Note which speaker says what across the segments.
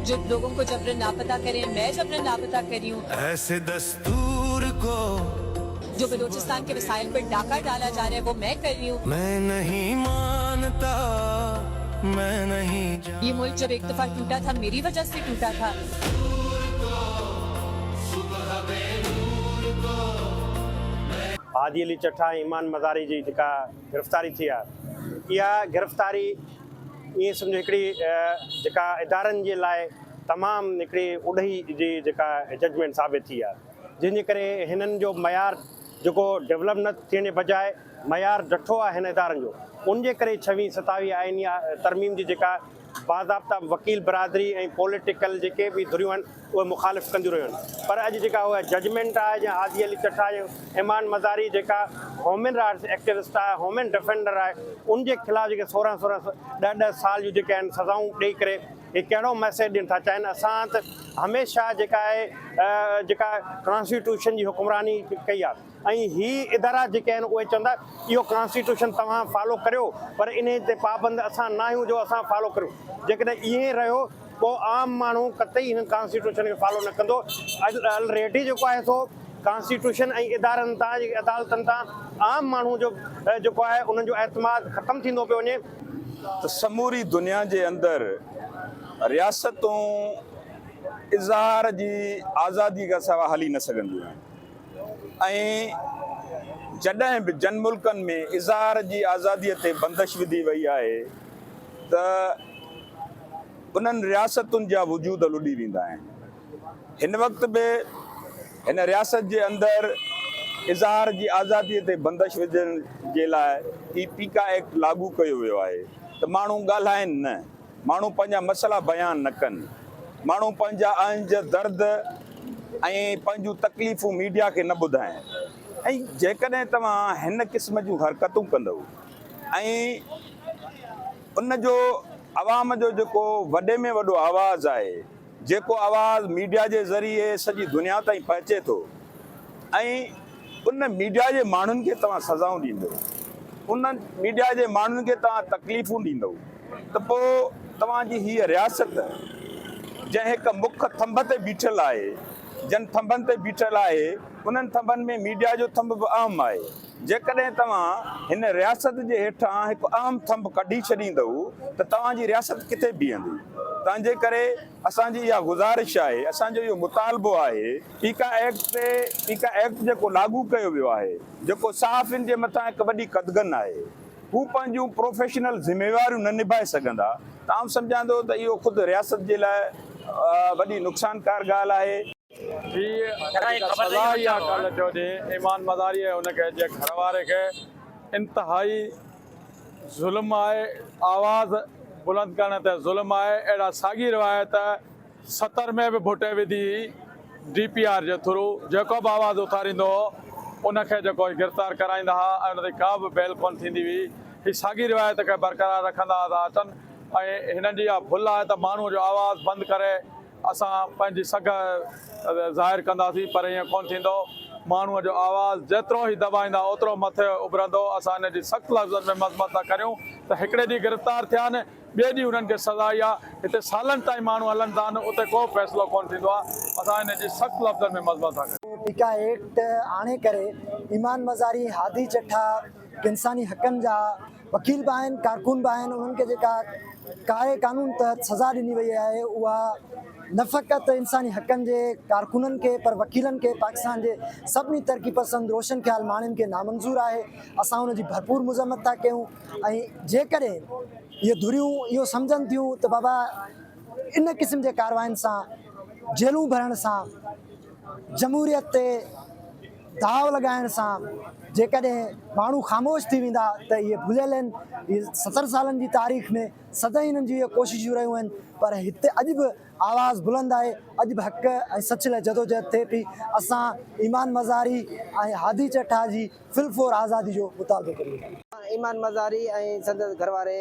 Speaker 1: जो लोगों को जबरन लापता करें, मैं जबरन लापता कर रही हूँ।
Speaker 2: ऐसे दस्तूर को
Speaker 1: जो बलूचिस्तान के वसाइल पर डाका डाला जा रहा है, वो मैं कर रही हूँ।
Speaker 2: मैं नहीं मानता, मैं नहीं
Speaker 1: ये मुल्क जब एक दफा टूटा था, मेरी वजह से टूटा था।
Speaker 3: हादी अली चट्ठा ऐं ईमान मज़ारी जी जेका गिरफ़्तारी थी आहे, इहा गिरफ़्तारी ईअं सम्झो हिकिड़ी जेका इदारनि जे लाइ तमामु हिकिड़ी उॾही जी जेका जजमेंट साबित थी आहे, जंहिंजे करे हिननि जो मयार जेको डेवलप न थियण जे बजाए मयार डठो आहे हिन इदारनि जो। उनजे करे 26 27 आइनी तरमीम जी जेका बाज़ाब्ता वकील बरादरी ऐं पॉलिटिकल जेके बि धुरियूं आहिनि, उहे मुखालिफ़ कंदियूं रहियूं आहिनि। पर अॼु जेका उहा जजमेंट आहे, या हादी अली चट्ठा ऐं ईमान मज़ारी जेका ह्यूमन राइट्स एक्टिविस्ट आहे, ह्यूमन डिफेंडर आहे, उनजे ख़िलाफ़ जेके 16 16, 10 10 साल जूं जेके आहिनि सज़ाऊं ॾेई करे हे कहिड़ो मैसेज ॾियनि था चाहिनि? असां त हमेशह जेका आहे, जेका कॉन्स्टिट्यूशन जी हुक्मरानी कई आहे ऐं ही इदारा जेके आहिनि, उहे चवंदा इहो कॉन्स्टिट्यूशन तव्हां फॉलो करियो, पर इन ते पाबंद असां न आहियूं जो असां फॉलो करियूं। जेकॾहिं ईअं रहियो, पोइ आम माण्हू कतई हिन कॉन्स्टिट्यूशन खे फॉलो न कंदो। ऑलरेडी जेको आहे सो कॉन्स्टिट्यूशन ऐं इदारनि तां, अदालतनि तां आम माण्हू जो जेको आहे, उन्हनि जो एतमाद ख़तमु थींदो पियो वञे।
Speaker 4: त समूरी दुनिया जे अंदरि रियासतूं इज़हार जी आज़ादी खां सवाइ हली न सघंदियूं आहिनि ऐं जॾहिं बि जन मुल्कनि में इज़हार जी आज़ादीअ ते बंदिश विधी वई आहे, त उन्हनि रियासतुनि जा वजूद लुॾी वेंदा आहिनि। हिन वक़्तु बि हिन रियासत जे अंदरि इज़हार जी आज़ादीअ ते बंदिश विझण जे लाइ ही पीका एक्ट लागू कयो वियो आहे, त माण्हू ॻाल्हाइनि न, माण्हू पंहिंजा मसइला बयानु न कनि, माण्हू पंहिंजा अहंज, दर्द ऐं पंहिंजूं तकलीफ़ूं मीडिया खे न ॿुधाइनि। ऐं जेकॾहिं तव्हां हिन क़िस्म जूं हरकतूं कंदव ऐं उन जो अवाम जो जेको वॾे में वॾो आवाज़ आहे, जेको आवाज़ मीडिया जे ज़रिए सॼी दुनिया ताईं पहुचे थो, ऐं उन मीडिया जे माण्हुनि खे तव्हां सज़ाऊं ॾींदव, उन मीडिया जे माण्हुनि खे तव्हां तकलीफ़ूं ॾींदव, त पोइ तव्हांजी हीअ रियासत जंहिं हिकु मुख्य थंभ ते बीठल आहे, जन थंभनि ते बीठल आहे, उन्हनि थंभनि में मीडिया जो थंभ बि अहम आहे। जेकॾहिं तव्हां हिन रियासत जे हेठां हिकु अहम थंभ कढी छॾींदव, त तव्हांजी रियासत किथे बीहंदी? तंहिंजे करे असांजी इहा गुज़ारिश आहे, असांजो इहो मुतालबो आहे, पीका एक्ट ते, पीका एक्ट जेको लागू कयो वियो आहे, जेको सहाफ़ियुनि जे मथां हिकु वॾी क़दगन आहे, हू पंहिंजूं प्रोफेशनल ज़िम्मेवारियूं न निभाए सघंदा, त आउं सम्झां थो त इहो ख़ुदि रियासत जे लाइ वॾी नुक़सानकार ॻाल्हि आहे।
Speaker 5: ही सज़ा इहा काल्ह जो ॾींहुं ईमान मज़ारी ऐं हुनखे जे घर वारे खे इंतिहाई ज़ुल्म आहे, आवाज़ बुलंद करण ते ज़ुल्म आहे। अहिड़ा साॻी रिवायत 70 में बि भुटे विधी हुई डीपीआर जे थ्रू। जेको बि आवाज़ उथारींदो हो, उनखे जेको गिरफ़्तार कराईंदा हुआ ऐं हुन ते का बि बेल कोन थींदी हुई। हीअ साॻी रिवायत खे बरक़रार रखंदा था अचनि ऐं हिननि जी इहा भुल आहे त माण्हूअ जो आवाज़ बंदि करे असां पंहिंजी सघ ज़ाहिर कंदासीं, पर ईअं कोन थींदो। माण्हूअ जो आवाज़ जेतिरो ई दॿाईंदा, ओतिरो मथे उभरंदो। असां हिन जी सख़्तु लफ़्ज़नि में मज़म्मत था करियूं त हिकिड़े ॾींहुं गिरफ़्तार थिया आहिनि, ॿिए ॾींहुं हुननि खे सज़ा आई आहे। हिते सालनि ताईं माण्हू हलनि था आहिनि, उते को फ़ैसिलो कोन थींदो आहे। असां हिन जी सख़्तु लफ़्ज़नि में मज़म्मत था करियूं।
Speaker 6: पीका एक्ट आणे करे ईमान मज़ारी, हादी चट्ठा, इंसानी हक़नि जा वकील बि आहिनि, कारकुन बि आहिनि, उन्हनि खे जेका कारे कानून तहत सज़ा ॾिनी वई आहे, उहा न फ़क़ति इंसानी हक़नि जे कारकुननि खे, पर वकीलनि खे, पाकिस्तान जे सभिनी तरक़ी पसंदि, रोशन ख़्याल माण्हुनि खे नामंज़ूर आहे। असां हुनजी भरपूर मज़म्मत था कयूं ऐं जेकॾहिं इहे धुरियूं इहो सम्झनि थियूं त बाबा, इन क़िस्म जे कार्रवाइनि सां, जेलूं भरण सां, जमहूरियत ते दाव लॻाइण सां जेकॾहिं माण्हू ख़ामोश थी वेंदा, त इहे भुलियल आहिनि। इहे 70 सालनि जी तारीख़ में सदाईं हिननि जूं इहे कोशिशूं रहियूं आहिनि, पर हिते अॼु बि आवाज़ बुलंद आहे, अॼु बि हक़ ऐं सच लाइ जदोजहद थिए पई। असां ईमान मज़ारी ऐं हादी चट्ठा जी फिलफौर आज़ादी जो मुतालबो करियूं था।
Speaker 7: ईमान मज़ारी ऐं संदसि घर वारे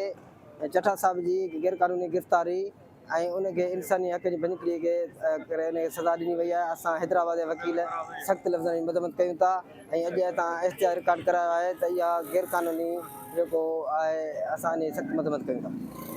Speaker 7: चट्ठा साहिब जी गैर कानूनी गिरफ़्तारी ऐं उनखे इंसानी हक़ जी भञकड़ी खे करे हुनखे सज़ा ॾिनी वई आहे। असां हैदराबाद जा वकील सख़्तु लफ़्ज़नि जी मज़म्मत कयूं था ऐं अॼु हितां एहतिजाज रिकॉर्ड करायो आहे त इहा गैर कानूनी जेको आहे, असां इन जी सख़्तु मज़म्मत कयूं था।